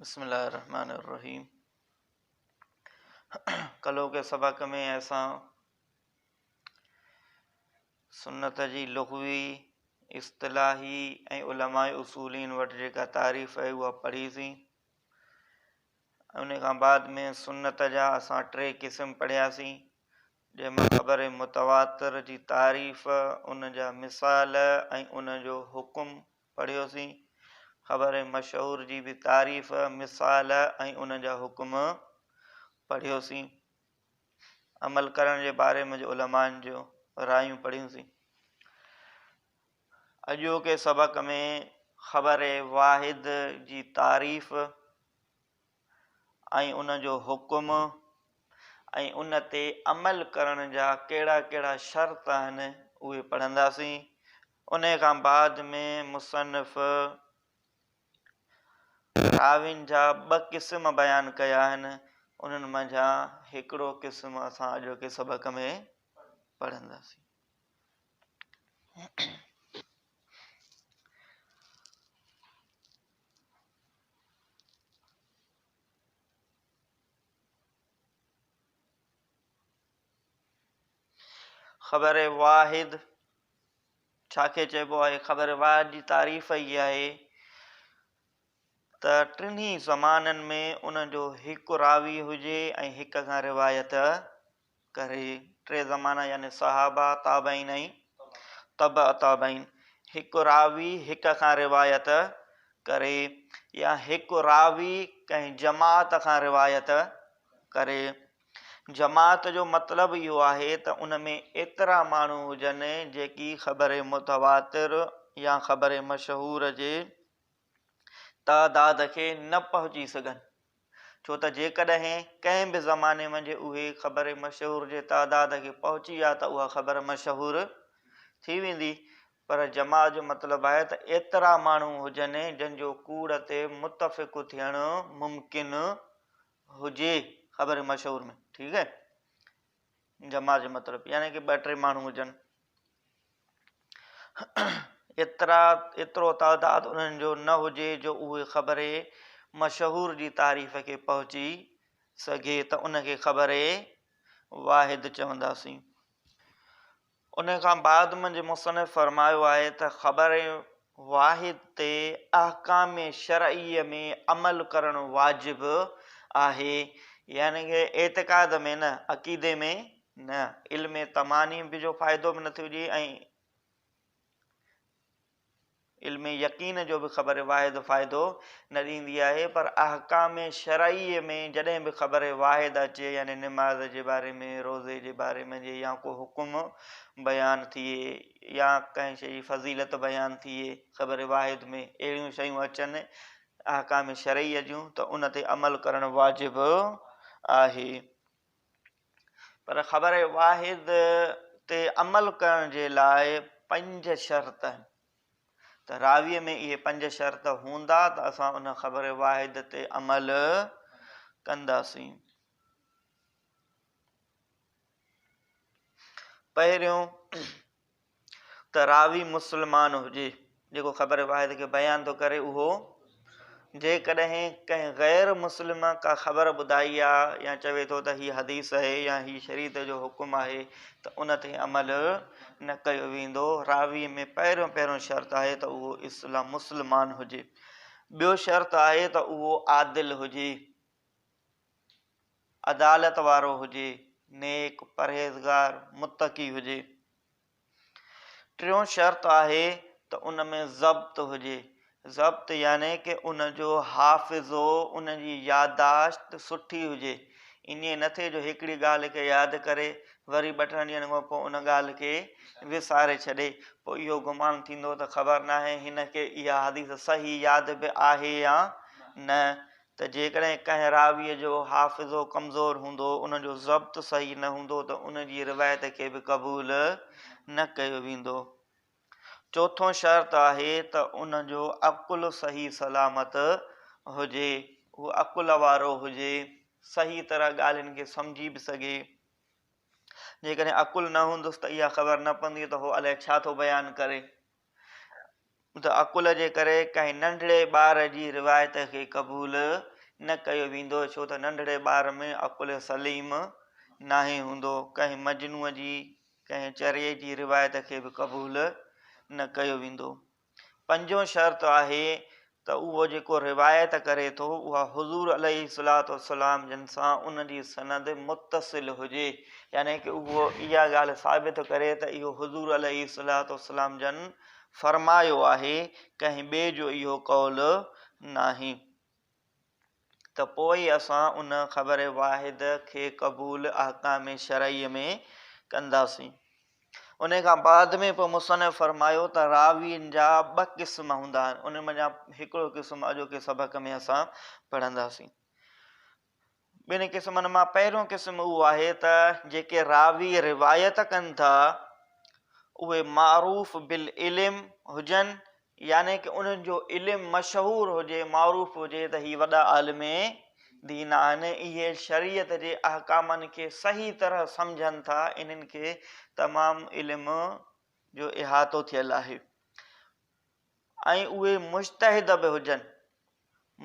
بسم الله الرحمن الرحيم ڪلهوڪي سبق ۾ اسان سنت جي لغوي اصطلاحي ۽ علماء اصولين وٽ جيڪا تعريف آهي اها پڙهيسين ان کان بعد ۾ سنت جا اسان ٽي قسم پڙهياسين جنهن مان خبر متواتر جي تعريف، ان جا مثال ۽ ان جو حڪم پڙهيوسين. خبر مشهور جي به تعريف، مثال ۽ ان جا حڪم پڙهيوسين. عمل ڪرڻ جي باري ۾ علمائن جو رايون پڙهيونسين. اڄوڪي سبق ۾ خبر واحد جي تعريف ۽ ان جو حڪم ۽ ان تي عمل ڪرڻ جا ڪهڙا ڪهڙا شرط آهن اهي پڙهنداسين. ان کان بعد ۾ مصنف راوين جا ٻه قسم بيان ڪيا آهن انهن منجهان هڪڙو قسم اسان اڄوڪي سبق ۾ پڙهنداسين. خبر واحد ڇا کي چئبو آهي؟ خبر واحد جي تعريف هي آهي ته ٽنهي زمانن ۾ ان جو هڪ راوي هجي ۽ هڪ کان روايت ڪري. ٽي زمانا يعني صحابه، تابعين ۽ تبع تابعين. هڪ راوي هڪ کان روايت ڪري يا هڪ راوي ڪنهن جماعت کان روايت ڪري. جماعت جو مطلب اهو آهي ته ان ۾ ايترا ماڻهو هجن جيڪي خبر متواتر يا خبر مشهور جي تعداد کي نه پهچي سگهن. ڇو ته جيڪڏهن ڪنهن به زماني منجهه اهي خبر مشهور جي تعداد کي پهچي ويا ته اها خبر مشهور ٿي ويندي پر جماعت جو مطلب آهي ته ايترا ماڻهو هجن جن جو ڪوڙ تي متفق ٿيڻ ممڪن هجي خبر مشهور ۾ ٺيڪ آهي جماعت جو مطلب يعني ڪي ٻه ٽي ماڻهو هجن ايترا ايترو تعداد انهن جو نه هجي جو اهي خبر مشهور جي تعريف کي پهچي سگهي ته ان کي خبر واحد چونداسين. ان کان بعد منجهه مصنف فرمايو آهي ته خبر واحد تي احڪام شرعي ۾ عمل ڪرڻ واجب آهي يعني ڪه اعتقاد ۾ نه عقيدي ۾ نه علم تماني به جو فائدو به نه ٿيو ڏئي ۽ علم يقين جو به خبر واحد فائدو نه ڏيندي آهي پر احڪام شرعي ۾ جڏهن به خبر واحد اچي يعني نماز جي باري ۾ روزي جي باري ۾ جي يا ڪو حڪم بيان ٿئي يا ڪنهن شيء جي فضيلت بيان ٿئي خبر واحد ۾ اهڙيون شيون اچن احڪام شرعي جون ته ان تي عمل ڪرڻ واجب آهي. پر خبر واحد تي عمل ڪرڻ جي لاء پنج شرط آهن ته راويء ۾ اهي پنج شرط هوندا ته اسان ان خبر واحد تي عمل ڪنداسين. پهريون ته راوي مسلمان هجي، جيڪو خبر واحد کي بيان ٿو ڪري اهو جيڪڏهن ڪنهن غير مسلم ڪا خبر ٻڌائي آ يا چوي ٿو ته هي حديث آهي يا هي شريعت جو حڪم آهي ته ان تي عمل نه ڪيو ويندو. راوي ۾ پهريون پهريون شرط آهي ته اهو اسلام مسلمان هجي. ٻيو شرط آهي ته اهو عادل هجي. عدالت وارو هجي، نيڪ، پرهيزگار، متقي هجي. ٽيون شرط آهي ته ان ۾ ضبط هجي. ضبط يعني ڪه ان جو حافظو، ان جي يادداشت سٺي هجي. ائين نه ٿئي جو هڪڙي ڳالهه کي ياد ڪري وري ٻه ٽن ڏينهن کان پوء ان ڳالهه کي وساري ڇڏي. پوء اهو گمان ٿيندو ته خبر ناهي هن کي اها حديث صحيح ياد به آهي يا نه. ته جيڪڏهن ڪنهن راويء جو حافظو ڪمزور هوندو، ان جو ضبط صحيح نه هوندو ته ان جي روايت کي به قبول نه ڪيو ويندو. چوٿون شرط آهي ته ان جو عقل صحيح سلامت هجي، هو عقل وارو هجي، صحيح طرح ڳالهين کي سمجهي به سگهي. جيڪڏهن عقل نه هوندس ته اها خبر نه پوندي ته هو الائي ڇا ٿو بيان ڪري. ته عقل جي ڪري ڪنهن ننڍڙي ٻار جي روايت کي قبول نه ڪيو ويندو ڇو ته ننڍڙي ٻار ۾ عقل سليم ناهي هوندو. ڪنهن مجنونء جي، ڪنهن چريي جي روايت کي به قبول نه ڪيو ويندو. پنجون شرط آهي ته اهو جيڪو روايت ڪري ٿو اها حضور عليه الصلوة والسلام جن سان ان جي سند متصل هجي يعني ڪه اهو اها ڳالهه ثابت ڪري ته اهو حضور عليه الصلوة والسلام جن فرمايو آهي ڪنهن ٻئي جو اهو قول ناهي ته پوء ئي اسان ان خبر واحد کي قبول احڪام شرعي ۾ ڪنداسين. ان کان بعد ۾ پوء مصنف فرمايو ته راوين جا ٻه قسم هوندا آهن، ان منجهان هڪڙو قسم اڄوڪي سبق ۾ اسان پڙهنداسين. ٻن قسمن مان پهريون قسم اهو آهي ته جيڪي راوي روايت ڪن ٿا اهي معروف بالعلم هجن يعني ڪه انهن جو علم مشهور هجي معروف هجي ته هي وڏا عالم دين آهن اهي شريعت جي احڪامن کي صحيح طرح سمجهن ٿا انهن کي تمام علم جو احاطو ٿيل آهي ۽ اهي مجتهد به هجن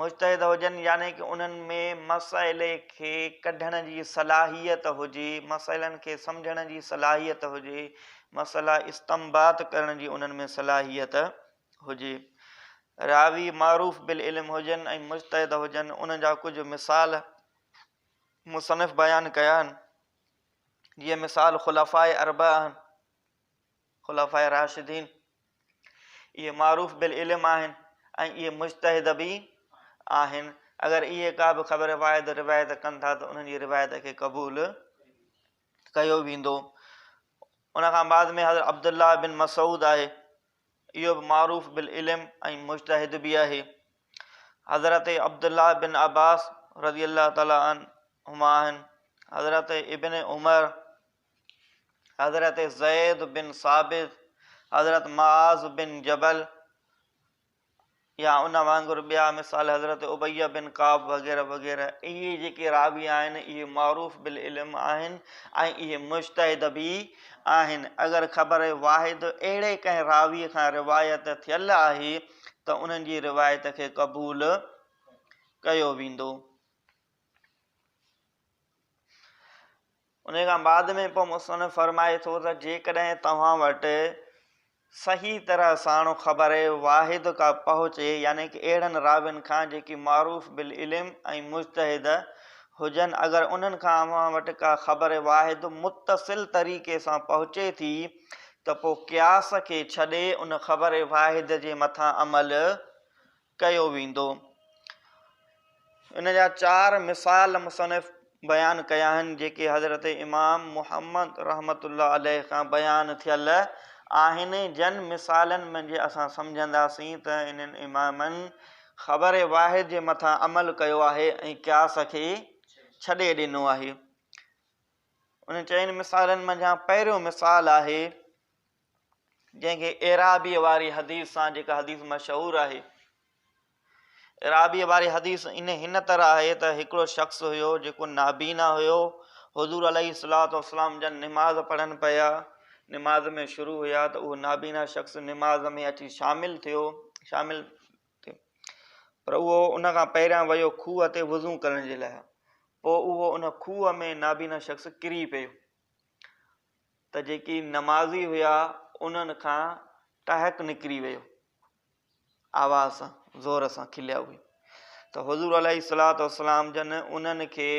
مجتهد هجن يعني ڪه انهن ۾ مسئلي کي ڪڍڻ جي صلاحيت هجي، مسئلن کي سمجهڻ جي صلاحيت هجي، مسئلا استنباط ڪرڻ جي انهن ۾ صلاحيت هجي. راوي معروف بالعلم هجن ۽ مجتهد هجن ان جا ڪجهه مثال مصنف بيان ڪيا آهن جيئن مثال خلفاء اربع آهن. خلفاء راشدين اهي معروف بالعلم آهن ۽ اهي مجتهد به آهن اگر اهي ڪا به خبر واحد روايت ڪن ٿا ته انهن جي روايت کي قبول ڪيو ويندو ان کان بعد ۾ حضرت عبدالله بن مسعود آهي اهو به معروف بالعلم ۽ مجتهد به آهي حضرت عبدالله بن عباس رضي الله تعالٰي عنهما آهن حضرت ابن عمر حضرت زيد بن ثابت، حضرت معاذ بن جبل يا ان وانگر ٻيا مثال حضرت ابي بن ڪعب وغيره وغيره اهي جيڪي راوي آهن اهي معروف بالعلم آهن ۽ اهي مجتهد به آهن اگر خبر واحد اهڙي ڪنهن راوي کان روايت ٿيل آهي ته انهن جي روايت کي قبول ڪيو ويندو. انهيء کان بعد ۾ پوء مصنف فرمائي ٿو ته جيڪڏهن توهان وٽ صحيح طرح ساڻ خبر واحد ڪا پهچي يعني ڪه اهڙن راوين کان جيڪي معروف بالعلم ۽ مجتهد هجن اگر انهن کان اوهان وٽ ڪا خبر واحد متصل طريقي سان پهچي ٿي ته پوء قياس کي ڇڏي ان خبر واحد جي مٿان عمل ڪيو ويندو. ان جا چار مثال مصنف بيان ڪيا آهن جيڪي حضرت امام محمد رحمة الله عليه کان بيان ٿيل آهن جن مثالن منجهه اسان سمجهنداسين ته انهن امامن خبر واحد جي مٿان عمل ڪيو آهي ۽ قياس کي ڇڏي ڏنو آهي. انهن چئن مثالن منجهان پهريون مثال آهي جنهن کي اعرابيء واري حديث سان جيڪا حديث مشهور آهي. اعرابيء واري حديث ان هن طرح آهي ته هڪڙو شخص هيو جيڪو نابينا هيو حضور عليه الصلوة والسلام جن نماز پڙهن پيا نماز ۾ شروع هيا ته اهو نابينا شخص نماز ۾ اچي شامل ٿيو شامل ٿيو پر اهو ان کان پهريان ويو کوهه تي وضو ڪرڻ جي لاء پوء اهو ان کوهه ۾ نابينا شخص ڪري پيو ته جيڪي نمازي هيا انهن کان ٽهڪ نڪري ويو آواز سان زور سان کليا اهي ته حضور عليه الصلوة والسلام جن انهن کي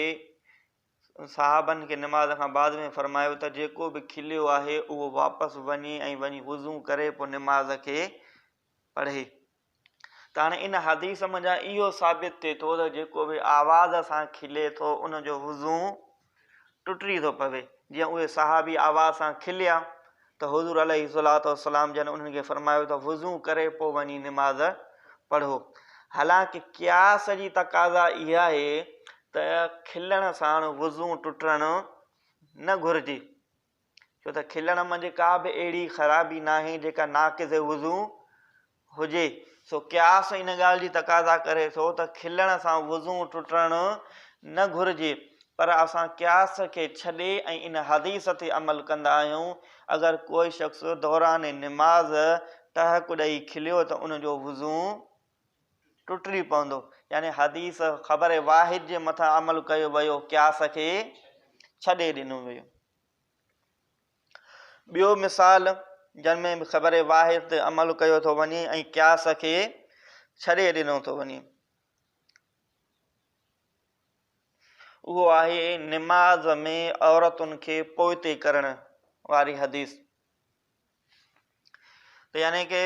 صحابن کي نماز کان بعد ۾ فرمايو ته جيڪو به کليو آهي اهو واپس وڃي ۽ وڃي وضو ڪري پوء نماز کي پڙهي. ته هاڻي ان حديث منجهان اهو ثابت ٿئي ٿو ته جيڪو به آواز سان کلي ٿو ان جو وضو ٽٽي ٿو پوي جيئن اهي صحابي آواز سان کليا ته حضور عليه الصلوة والسلام جن انهن کي فرمايو ته وضو ڪري پوء وڃي نماز پڙهو حالانڪه قياس جي تقاضا اها آهي ته کلڻ ساڻ وضو ٽٽڻ نه گهرجي ڇو ته کلڻ منجهه ڪا به اهڙي خرابي ناهي جيڪا ناقض وضو هجي. سو قياس ان ڳالهه جي تقاضا ڪري ٿو ته کلڻ سان وضو ٽٽڻ نه گهرجي پر اسان قياس کي ڇڏي ۽ ان حديث تي عمل ڪندا آهيون اگر ڪوئي شخص دوران نماز ٽهڪ ڏئي کليو ته ان جو وضو ٽٽي پوندو. يعني حديث خبر واحد جي مٿان عمل ڪيو ويو، قياس کي ڇڏي ڏنو ويو. ٻيو مثال جنھن ۾ به خبر واحد تي عمل ڪيو ٿو وڃي ۽ قياس کي ڇڏي ڏنو ٿو وڃي اهو آهي نماز ۾ عورتن کي پوئتي ڪرڻ واري حديث ته يعني ڪه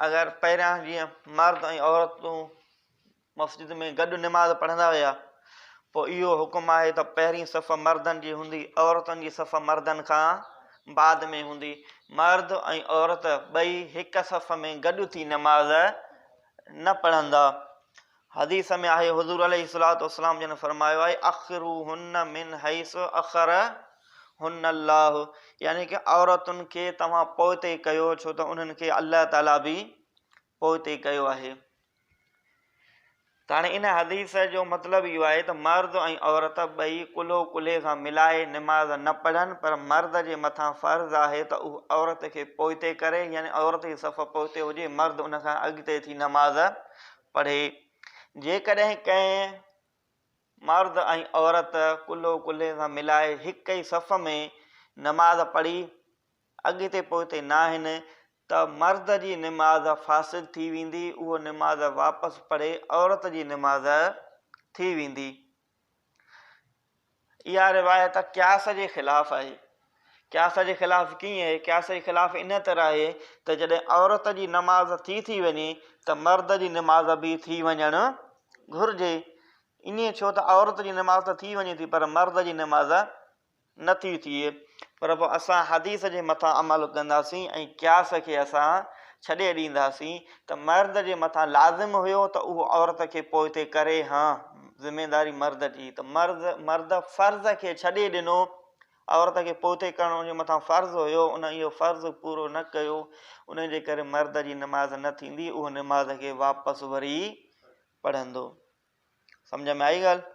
اگر پهريان جيئن مرد ۽ عورتون مسجد ۾ گڏ نماز پڙهندا هيا پوء اهو حڪم آهي ته پهرين صف مردن جي هوندي عورتن جي صف مردن کان بعد ۾ هوندي مرد ۽ عورت ٻئي هڪ صف ۾ گڏ ٿي نماز نه پڙهندا حديث ۾ آهي حضور عليه الصلوة والسلام جن فرمايو آهي اخروهن من حيث اخرهن الله يعني ڪه عورتن کي توهان پوئتي ڪيو ڇو ته انهن کي الله تعالي به پوئتي ڪيو آهي ته هاڻي ان حديث جو مطلب اهو آهي ته مرد ۽ عورت ٻئي ڪلهو ڪلهي سان ملائي نماز نه پڙهن پر مرد جي مٿان فرض آهي ته اهو عورت کي پوئتي ڪري يعني عورت جي صف پوئتي هجي مرد ان کان اڳتي ٿي نماز پڙهي. جيڪڏهن ڪنهن مرد ۽ عورت ڪلهو ڪلهي سان ملائي هڪ ئي صف ۾ نماز پڙهي اڳتي پوئتي ناهن ته مرد جي نماز فاسد ٿي ويندي، اهو نماز واپس پڙهي عورت جي نماز ٿي ويندي. اها روايت قياس جي خلاف آهي. قياس جي خلاف ڪيئن آهي؟ قياس جي خلاف ان طرح آهي ته جڏهن عورت جي نماز ٿي ٿي وڃي ته مرد جي نماز به ٿي وڃڻ گهرجي. ائين ڇو ته عورت جي نماز ته ٿي وڃي ٿي پر مرد جي نماز نه ٿي ٿئي پر پوء اسان حديث جي مٿان عمل ڪنداسين ۽ قياس کي اسان ڇڏي ڏينداسين ته مرد جي مٿان لازم هيو ته اهو عورت کي پوئتي ڪري ها ذميداري مرد جي ته مرد مرد فرض کي ڇڏي ڏنو عورت کي پوئتي ڪرڻ ان جي مٿان فرض هيو ان اهو فرض پورو نه ڪيو ان جي ڪري مرد جي نماز نه ٿيندي اهو نماز کي واپس وري پڙهندو سمجھ ۾ آئي ڳالهه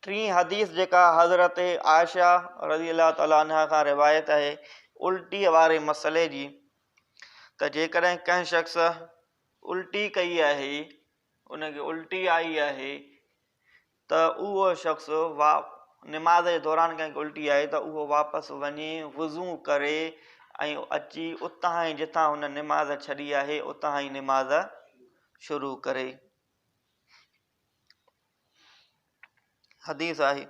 ٽين حديث جيڪا حضرت عائشه رضي الله تعالٰي عنها کان روايت آهي الٽيء واري مسئلي جي ته جيڪڏهن ڪنهن شخص الٽي ڪئي آهي ان کي الٽي آئي آهي ته اهو شخص وا نماز جي دوران ڪنهن کي الٽي آئي ته اهو واپس وڃي وضو ڪري ۽ اچي اتان ئي جتان هن نماز ڇڏي آهي اتان ئي نماز شروع ڪري. حديث آهي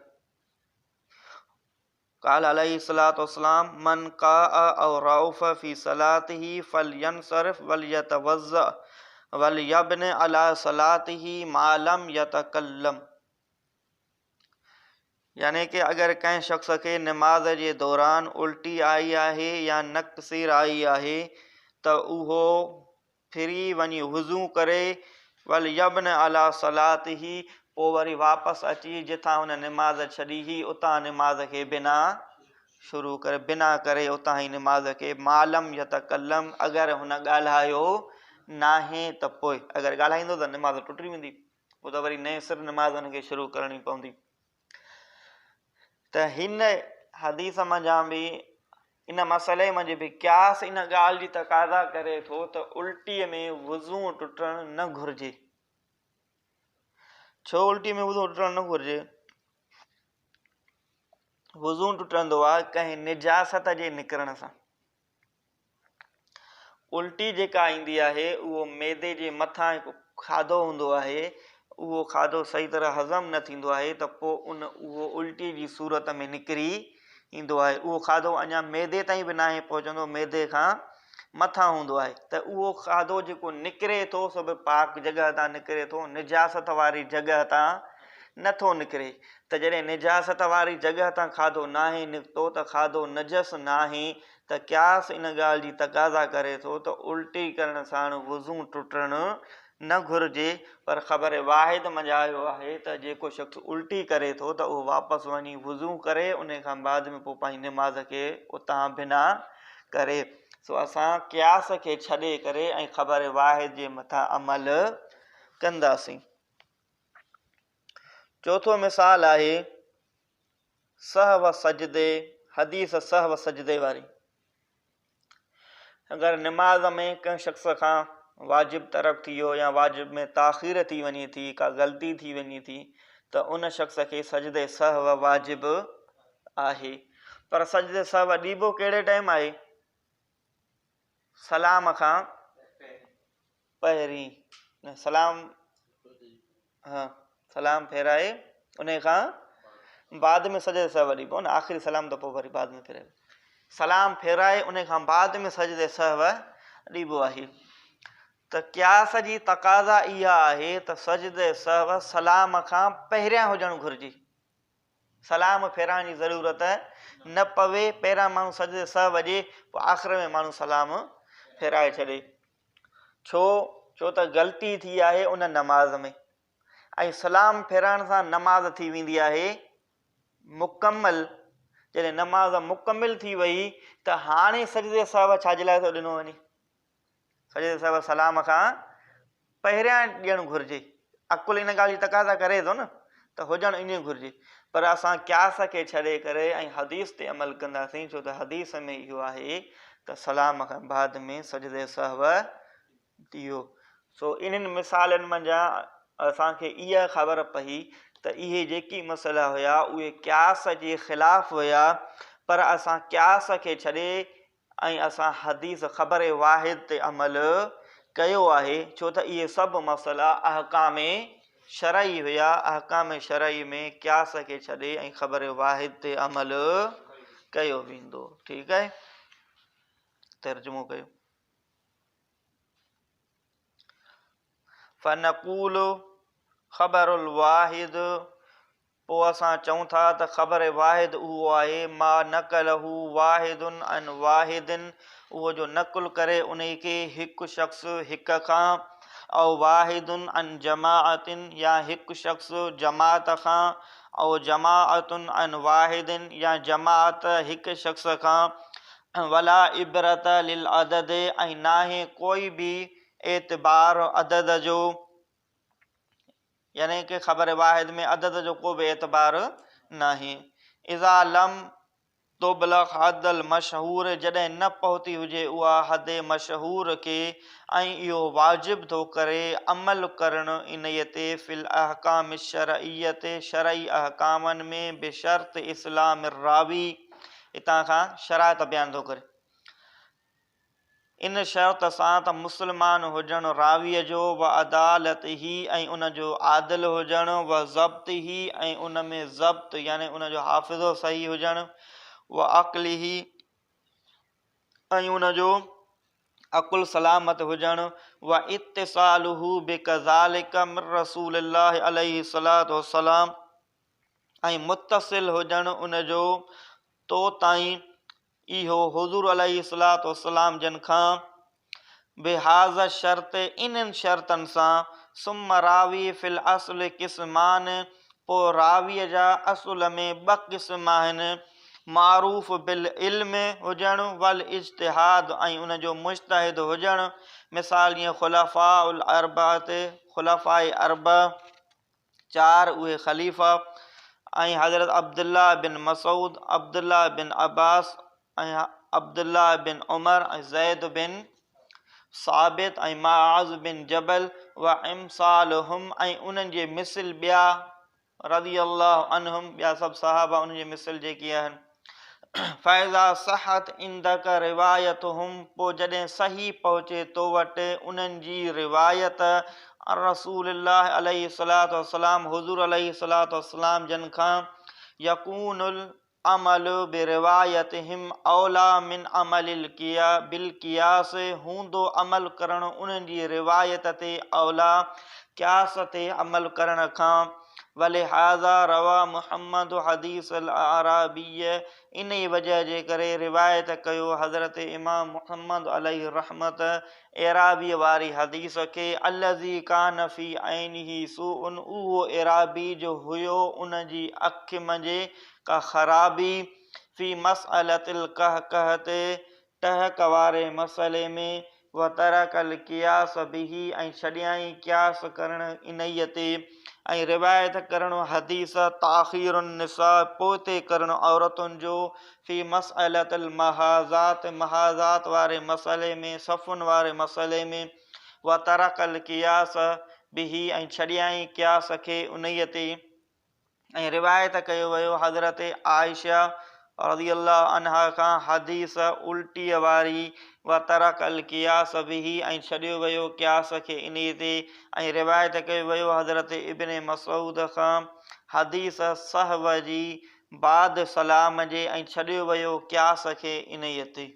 قال عليه الصلاة والسلام من قاء او رعف في صلاته فلينصرف وليتوضا وليبن على صلاته ما لم يتڪلم يعني ڪه اگر ڪنهن شخص کي نماز جي دوران الٽي آئي آهي يا نقصير آئي آهي ته اهو ڦري وڃي وضو ڪري، وليبن علي صلاته پوء وري واپس اچي جتان هن نماز ڇڏي هئي اتان نماز کي بنا شروع ڪري بنا ڪري اتان ئي نماز کي مالم يتڪلم اگر هن ڳالهايو ناهي ته پوء اگر ڳالهائيندو ته نماز ٽٽي ويندي پوء ته وري نئين سر نماز هن کي شروع ڪرڻي پوندي ته هن حديث منجهان به ان مسئلي منجهه به قياس ان ڳالهه جي تقاضا ڪري ٿو ته الٽيء ۾ وضو ٽٽڻ نه گهرجي. ڇو الٽيء ۾ وضو ٽٽڻ نه گهرجي؟ وضو ٽٽندو آهي ڪنهن نجاست جي نڪرڻ سان. الٽي جيڪا ايندي آهي اهو معدي جي مٿان هڪ کاڌو هوندو آهي اهو کاڌو صحيح طرح هضم نه ٿيندو آهي ته پوء ان اهو الٽي جي صورت ۾ نڪري ايندو آهي اهو کاڌو اڃا معدي تائين به ناهي پهچندو معدي کان مٿان هوندو آهي ته اهو کاڌو جيڪو نڪري ٿو سو به پاڪ جڳهه تان نڪري ٿو نجاست واري جڳهه تان نٿو نڪري ته جڏهن نجاست واري جڳهه تان کاڌو ناهي نڪتو ته کاڌو نجس ناهي ته قياس ان ڳالهه جي تقاضا ڪري ٿو ته الٽي ڪرڻ ساڻ وضو ٽٽڻ نه گهرجي پر خبر واحد منجهه آيو آهي ته جيڪو شخص الٽي ڪري ٿو ته اهو واپس وڃي وضو ڪري ان کان بعد ۾ پوء پنهنجي نماز کي اتان بنا ڪري سو اسان قياس کي ڇڏي ڪري ۽ خبر واحد جي مٿان عمل ڪنداسين. چوٿون مثال آهي. سهو سجدي، حديث سهو سجدي واري. اگر نماز ۾ ڪنهن شخص کان واجب ترڪ ٿي ويو يا واجب ۾ تاخير ٿي وڃي ٿي، ڪا غلطي ٿي وڃي ٿي ته ان شخص کي سجدي سهو واجب آهي. پر سجدي سهو ڏبو ڪهڙي ٽائيم آهي؟ سلام کان پهرين نه سلام ها سلام ڦيرائي ان کان بعد ۾ سجدي سهو ڏبو نه آخري سلام ته پوء وري بعد ۾ ڦيرائي سلام ڦيرائي ان کان بعد ۾ سجدي سهو ڏبو آهي ته قياس جي تقاضا اها آهي ته سجدي سهو سلام کان پهريان هجڻ گهرجي سلام ڦيرائڻ جي ضرورت نه پوي، پهريان ماڻهو سجدي سهو ڏي، پوء آخر ۾ ماڻهو سلام ڦيرائي ڇڏي. ڇو؟ ڇو ته غلطي ٿي آهي ان نماز ۾ ۽ سلام ڦيرائڻ سان نماز ٿي ويندي آهي مڪمل. جڏهن نماز مڪمل ٿي وئي ته هاڻي سجدي سهو ڇا جي لاء ٿو ڏنو وڃي؟ سجدي سهو سلام کان پهريان ڏيڻ گهرجي. عقل ان ڳالهه جي تقاضا ڪري ٿو نه ته هجڻ ائين گهرجي. پر اسان قياس کي ڇڏي ڪري ۽ حديث تي عمل ڪنداسين ڇو ته حديث ۾ اهو آهي ته سلام کان بعد ۾ سجدي سهو ڏيو. سو انهن مثالن منجهان اسان کي اها خبر پئي ته اهي جيڪي مسئلا هيا اهي قياس جي خلاف هيا پر اسان قياس کي ڇڏي ۽ اسان حديث خبر واحد تي عمل ڪيو آهي ڇو ته اهي سڀ مسئلا احڪام شرعي هيا، احڪام شرعي ۾ قياس کي ڇڏي ۽ خبر واحد تي عمل ڪيو ويندو. ٺيڪ آهي ترجمو ڪيو. فنقول خبر الواحد پوء اسان چئون ٿا ته خبر واحد اهو آهي، ما نقله واحد عن واحد، اهو جو نقل ڪري انهي کي هڪ شخص هڪ کان، او واحد عن جماعة يا هڪ شخص جماعت کان، او جماعة عن واحد يا جماعت هڪ شخص کان، ولا عبرة للعدد ۽ ناهي ڪوئي به اعتبار عدد جو. يعني ڪه خبر واحد ۾ عدد جو ڪو به اعتبار ناهي. اذا لم تبلغ حد المشهور جڏهن نه پهتي هجي اها حد مشهور کي ۽ اهو واجب ٿو ڪري عمل ڪرڻ انهيء تي في الاحڪام الشرعية شرعي احڪامن ۾ بشرط اسلام الراوي هتان کان شرائط بيان ٿو ڪري. ان شرط سان ته مسلمان هجڻ راويء جو، و عدالته ۽ ان جو عادل هجڻ، و ضبطه ۽ ان ۾ ضبط يعني ان جو حافظو صحيح هجڻ، و عقله ۽ ان جو عقل سلامت هجڻ، و اتصاله بڪذالڪ من رسول الله عليه الصلوة والسلام ۽ متصل هجڻ ان جو تو تائين اهو حضور عليه الصلوة والسلام جن کان بهذا الشرط انهن شرطن سان، ثم راوي في الاصل قسمان پوء راويء جا اصل ۾ ٻه قسم آهن، معروف بالعلم هجڻ والاجتهاد ۽ ان جو مجتهد هجڻ، مثال جيئن خلفاء الاربعة خلفاء اربع، چار اهي خليفا ۽ حضرت عبدالله بن مسعود، عبدالله بن عباس ۽ عبدالله بن عمر ۽ زيد بن ثابت ۽ معاذ بن جبل وامثالهم ۽ انهن جي مثل ٻيا رضي الله عنهم ٻيا سڀ صحابه انهن جي مثل جيڪي آهن. فاذا صحت عندک روايتهم پوء جڏهن صحيح پهچي تو وٽ انهن جي روايت عن رسول الله عليه الصلوة والسلام حضور عليه الصلوة والسلام جن کان يڪون العمل بروايتهم اوليٰ من عمل بالقياس هوندو عمل ڪرڻ انهن جي روايت تي اوليٰ قياس تي عمل ڪرڻ کان. ولهذا روى محمد حديث الاعرابي انهي وجه جي ڪري روايت ڪيو حضرت امام محمد عليه الرحمة اعرابي واري حديث کي الذي ڪان في عينه سوء اهو اعرابي جو هيو ان جي اک منجهه ڪا خرابي في مسئلة القهقهة ٽهڪ واري مسئلي ۾، وترڪ القياس به ۽ ڇڏيائين قياس ڪرڻ انهيء تي، ۽ روايت ڪرڻ حديث تاخير النساء پوئتي ڪرڻ عورتن جو في مسئلة المحاذات محاذات واري مسئلي ۾ صفن واري مسئلي ۾ وترڪ القياس به ۽ ڇڏيائين قياس کي انهيء تي. ۽ روايت ڪيو ويو حضرت عائشه رضي الله عنها کان حديث الٽيء واري وترڪ القياس به ۽ ڇڏيو ويو قياس کي انهي تي ۽ روايت ڪيو ويو حضرت ابن مسعود کان حديث سهو جي بعد سلام جي ۽ ڇڏيو ويو قياس کي انهي تي.